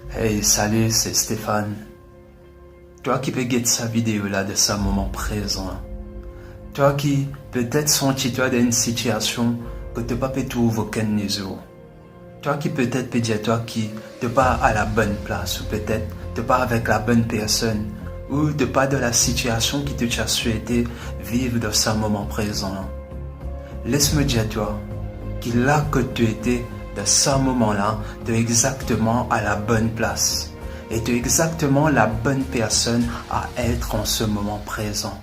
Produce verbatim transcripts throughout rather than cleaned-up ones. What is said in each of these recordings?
Hey, salut, c'est Stéphane. Twa ki pe get sa video la de sa moman prezan, twa ki petet santi twa dan enn sitiasion kot to pa pe trouv okenn lezour, twa ki petet pe dir twa ki to pa a la bonn plas, ou petet to pa avek la bonn personn, ou to pa dan la sitiasion ki to ti a swete viv dan sa moman prezan la. Les mo dir twa ki la kot to ete dan sa moman la, to exakteman a la bonn plas, e to exakteman la bonn personn a et an se moman prezan.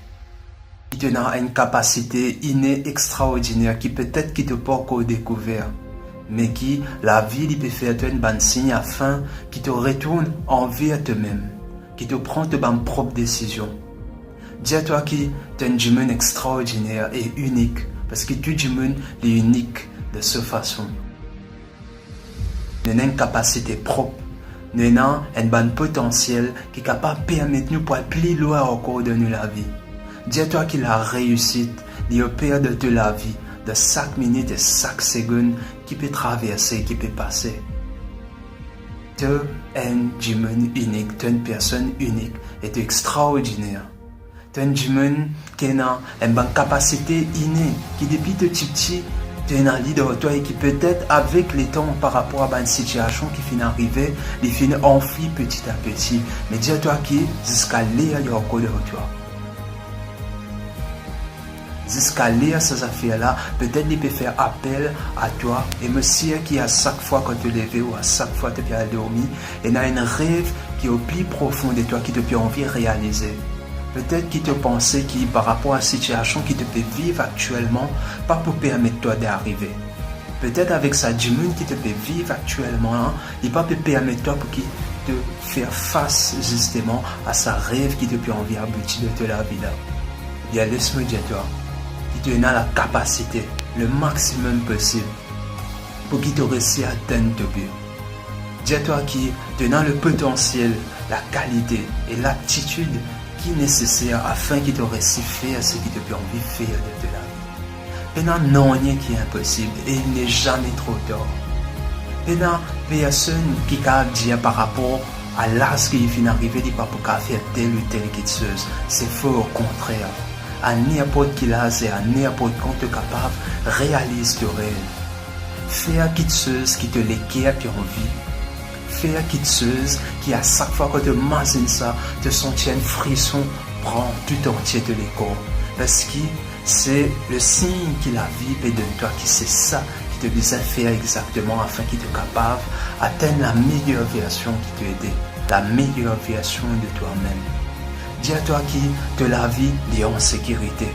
Ki to ena enn kapasite ine extraordiner ki petet ki to pa ankor dekouver, me ki lavi li pe fer twa enn bann sign afin ki to retourn anver tomem, ki to pran to bann prop desizion. Dir twa ki to enn dimoun extraordiner e inik, parski tou dimoun li inik de so fason. Nou ena enn kapasite prop, nou ena enn bann potansiel ki kapav permet nou pou al pli lwin ankor dan nou lavi. Dir twa ki lareisit li oper dan to lavi, dan sak minit e sak segonn ki pe traverse, ki pe pase. To enn dimoun inik, to enn personn inik e to extraordiner. To enn dimoun ki ena enn bann kapasite ine ki depi to tipti to ena li dan twa e ki petet avek letan par rapor a bann sitiasion ki finn arive, li finn anfli peti a peti. Me dir twa ki ziska ler li ankor dan twa. Ziska ler sa zafer la, petet li pe fer apel a twa, e mo sir ki a sak fwa kan to leve ou a sak fwa to pe al dormi, ena enn rev ki o pli profon de twa ki to pe anvi realize. Petet ki to panse ki par rapor a sitiasion ki to pe viv aktielman pa pou permet twa de arive. Petet avek sa dimoun ki to pe viv aktielman la, li pa pe permet twa pou ki to fer fas zisteman a sa rev ki to pe anvi abouti dan to lavi la. Bien, les mo dir twa ki to ena la kapasite, le maximum posib, pou ki to resi atenn to bi. Dir twa ki to ena le potansiel, la kalite e laptitid ki neseser afin ki to resi fer seki to pe anvi fer dan to lavi. Pena nanye ki inposib e il n'est jamais trop tard. Pena personn ki kapav dir par rapor a laz ki li finn arive, li pa pou kapav fer tel ou tel kiksoz. Se fo, okontrer. A ninport ki laz e a ninport kan to kapav realiz to rev. Fer kiksoz ki to leker pe anvi. Fer kiksoz ki a sak fwa kan to mazinn sa, to santi enn frison pran tou antie to lekor. Parski se le sign ki lavi pe donn twa ki se sa ki to bizin fer exakteman afin ki to kapav atenn la meyer version ki to ete, la meyer version de twa-mem. Dir twa ki to lavi li an sekirite.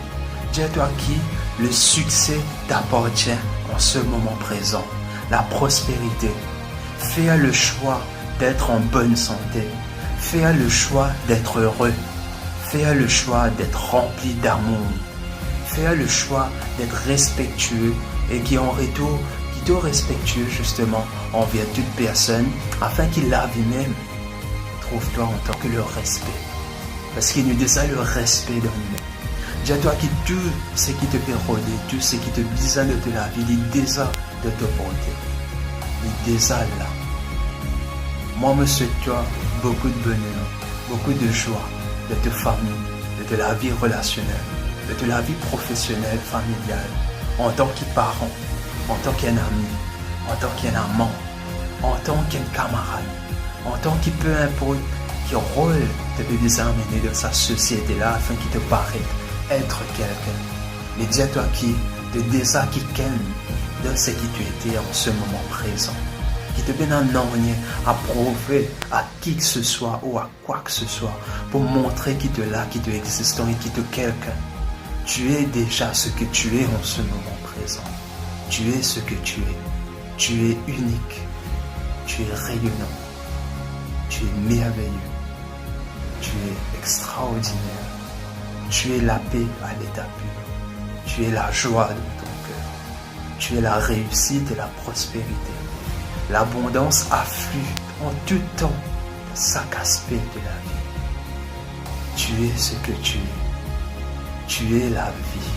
Dir twa ki le sikse t'appartient en ce moment présent. La prospérité. Faire le choix d'être en bonne santé. Faire le choix d'être heureux. Faire le choix d'être rempli d'amour. Faire le choix d'être respectueux et ki an retour, ki to respektie zisteman anver tout personn, afin ki lavi mem trouv twa antan ki le respe. Parski nou deza le respe dan nou. Dir twa ki tou seki to pe rode, tou seki to bizin dan to lavi, li deza dan to porte. Li deza la. Mwa, mo swet twa boukou de boner, boukou de zwa dan to fami, dan to lavi relasionel, dan to lavi profesionel, familial, antan ki paran, antan ki enn ami, antan ki enn aman, antan ki enn kamarad, antan ki pe inport ki rol to pe bizin amene dan sa sosiete la afin ki to paret et kelkenn. Me dir twa ki to deza kikenn dan seki to ete an se moman prezan. Ki to pena nanye a prouve a ki ki se swa ou a kwa ki se swa pou montre ki to la, ki to egzistan e ki to kelkenn. Tu es déjà ce que tu es en ce moment présent. Tu es ce que tu es. Tu es unique. Tu es rayonnant. Tu es merveilleux. Tu es extraordinaire. Tu es la paix à l'état pur. Tu es la joie dans ton cœur. Tu es la réussite et la prospérité. L'abondance afflue en tout temps dans chaque aspect de la vie. Tu es ce que tu es. Tu es la vie.